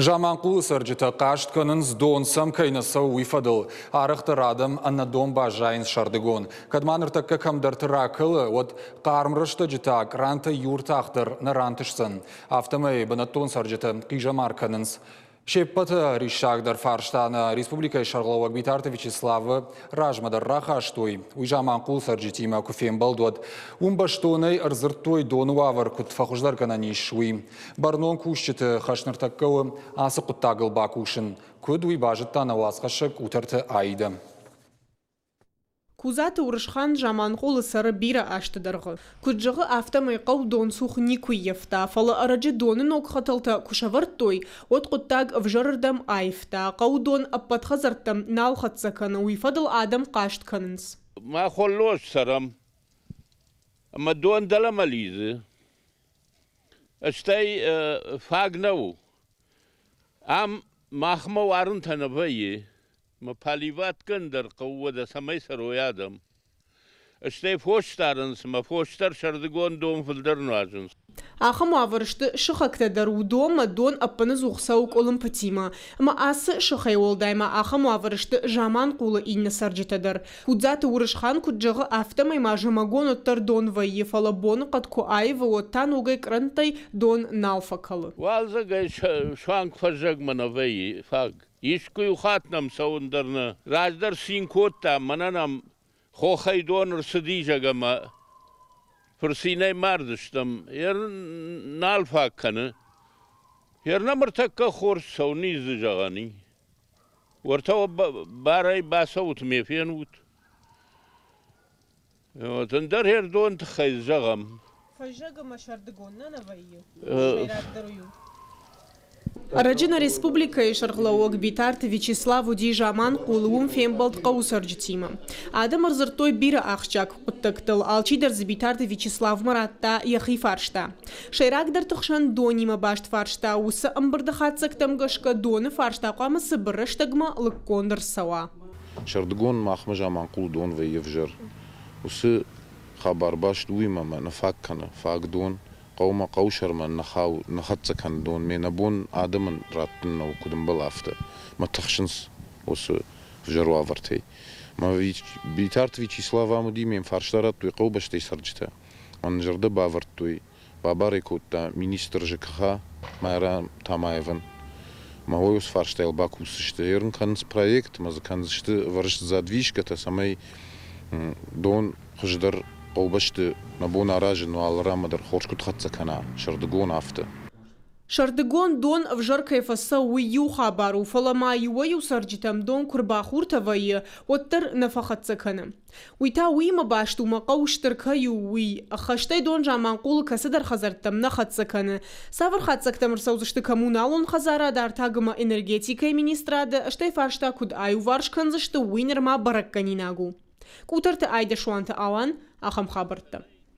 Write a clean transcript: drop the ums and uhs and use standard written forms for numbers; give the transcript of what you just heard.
Заманхъулы цӕрджытӕ хъаст кӕнынц, дон сӕм кӕй нӕ цӕуы, уый фӕдыл. Арӕхдӕр адӕм ӕнӕ дон баззайынц сӕрдыгон. Кӕд ма ныртӕккӕ кӕмдӕрты ракӕлы, уӕд хъарм рӕстӕджы та кърантӕй иу ӕртах дӕр нӕ рантысдзӕн. Афтӕмӕй бынӕттон цӕрджытӕ хъизӕмар кӕнынц. Се ппӕты риссагдӕр фарста нӕ республикӕйы сӕргълӕууӕг Битарты Вячеславы размӕ дӕр рахастой. Уый Заманхъулы цӕрджытимӕ куы фембӕлд, уӕд уым бӕстонӕй ӕрдзырдтой доны уавӕр куыд фӕхуыздӕргӕнӕн ис, уый. Бӕрнон кусджыты хӕс ныртӕккӕ у ацы хъуыддагыл бакусын. Куыд, уый базыдта нӕ уацхӕссӕг Къутӕрты Аидӕ. Кудзаты Уырысхан Заманхъулы цӕры бирӕ азты дӕргъы. Куыд зӕгъы, афтӕмӕй хъӕу донцух никуы ййӕфта, фӕлӕ ӕрӕджы доны ног хӕтӕлтӕ куы сӕвӕрдтой, уӕд хъуыддаг ӕвзӕрырдӕм аивта. Хъӕуы дон ӕппӕт хӕдзӕрттӕм нал хӕццӕ кӕны, уый фӕдыл адӕм хъаст кӕнынц. Мах холлоз цӕрӕм, ӕмӕ дон дӕлӕмӕ лидзы. Стӕй фаг нӕу. Ам махмӕ уарынтӕ нӕ вӕййы. Мӕ паливаткӕн дӕр хъӕуы уӕдӕ цӕмӕй цӕрой адӕм. Стӕй фос дарынц ӕмӕ фос дӕр сӕрдыгон дон фылдӕр нуазынц. Ахӕм уавӕры сты сыхӕгтӕ дӕр, уыдонмӕ дон ӕппынӕдзух цӕуы къуылымпытимӕ. Ӕмӕ ацы сыхӕй уӕлдай ма ахӕм уавӕры сты Заманхъулы иннӕ цӕрджытӕ дӕр. Кудзаты Уырысхан куыд зӕгъы, афтӕмӕй ма зымӕгон уӕддӕр дон вӕййы, фӕлӕ боныхъӕд куы аивы, уӕд та ногӕй кърӕнттӕй дон нал фӕкӕлы. Уалдзӕгӕй суанг фӕззӕгмӕ нӕ вӕййы фаг. Искуы-иу хатт нӕм цӕуын дӕр нӕ. Раздӕр цин кодтам, мӕнӕ нӕм хохӕй дон ӕрцыди, зӕгъ, ӕмӕ фырцинӕй мардыстӕм. Ер нал фаг кӕны. Ер нӕм ӕртӕккӕ хорз цӕуы, низ дзы зӕгъӕн и. Уӕртӕ барӕй бацӕут ме фенут. Вот ӕндӕр хӕрдон тыххӕй зӕгъӕм. Фӕззӕг ӕмӕ сӕрдыгон нӕ нӕ вӕййы? Сӕйрагдӕр уый у. Ӕрӕджы нӕ республикӕйы сӕргълӕууӕг Битарты Вячеслав уыди Заманхъулы, уым фембӕлд хъӕуы цӕрджытимӕ. Адӕм ӕрдзырдтой бирӕ ахсджиаг хъуыддӕгтыл, алчидӕр дзы Битарты Вячеславмӕ радта йӕхи фарста. Сӕйрагдӕрты хсӕн донимӕ баст фарста уыцы ӕмбырды хатдзӕгтӕм гӕсгӕ доны фарста хъуамӕ цыбыр рӕстӕгмӕ лыггонд ӕрцӕуа. Сӕрдыгон махмӕ Заманхъулы дон вӕййы ӕвзӕр. Уыцы хабар баст у уыимӕ ӕмӕ нӕ фаг кӕны фаг дон, хъӕумӕ хъӕусӕрмӕ нӕ хауы, нӕ хӕццӕ кӕны дон, ме нӕбон адӕмӕн раттын нӕу, куыд ӕмбӕлы, афтӕ. Мӕ тыхсынц уыцы ӕвзӕр уавӕртӕй. Мӕ Битарты Вячеслав ам уыди, ме мфарста радтой хъӕубӕстӕй цӕрджытӕ. Мӕн зӕрдӕ бавӕрдтой, бабар кодта министр ЖКХ Майрӕм Тамаевӕн. Мӕ уый уыцы фарстайыл бакусдзысты. Ерын кӕнынц проект, ӕмӕ дзы кӕндзысты ӕвӕрст задвижкӕтӕ, цӕмӕй дон хуыздӕр хъӕубӕсты нӕ бон аразын у алы ранмӕ дӕр хорз куыд хӕццӕ кӕна, сӕрдыгон афтӕ. Сӕрдыгон дон ӕвзӕр кӕй фӕцӕуы, уый иу хабар у, фӕлӕ ма иуӕй-иу цӕрджытӕм дон куы рбахуртӕ вӕййы, уӕддӕр нӕ фӕхӕццӕ кӕны. Уый та уыимӕ баст у, мӕ хъӕу стыр кӕй у, уый. Ӕххӕстӕй дон Заманхъулы кӕцыдӕр хӕдзӕрттӕм нӕ хӕццӕ кӕны. Цавӕр хатдзӕгтӕм ӕрцӕудзысты коммуналон хӕдзарад, артаг ӕмӕ энергетикӕйы министрады, стӕй фарста куыд аиуварс кӕндзысты, уый нырма бӕрӕггӕнинаг у. Къутӕрты Айдӕ Суанты Алан, ахӕм хабӕрттӕ.